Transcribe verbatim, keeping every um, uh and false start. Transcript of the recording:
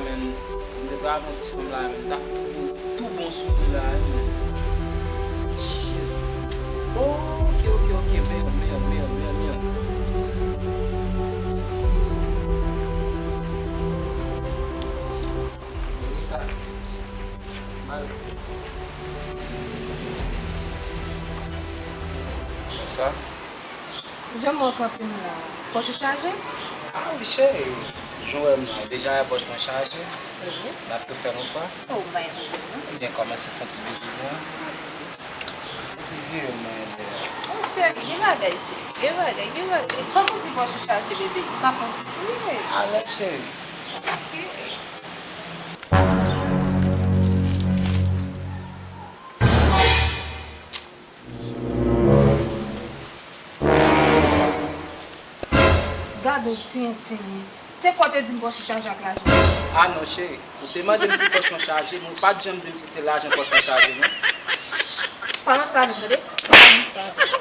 Men, si m te travay yon ti fanm la, men, m t ap tou bon sou li la, wi, men. Shit. Ok, ok, ok, men, men, men, men, men. Psst. Baz. Konsa? Jan m wè w kanpe m la, pòch ou chaje? Ah wi, cheri. Jan w wè m la, deja wè pòch mwen chaje. Wi. N ap tou fè yon fwa. Oh, m pa gen pwoblèm, non. Ebyen, kòmanse fè yon ti bizou mwen. Ti vire mwen, bèl. Oh, cheri, gen bagay, cheri. Gen bagay, gen bagay. Kòm ou di pòch ou chaje, bebe, m ka fè yon ti vire. Alèz, cheri. Ok. Gade w tenten. Te kwè w te di m pòch ou chaje ak lajan. Ah non, cheri. Ou te mande m si pòch mwen chaje, men ou pa t janm di m si se lajan pòch mwen chaje, non. Pa nan sa avè m, tande? Pa nan sa avè m.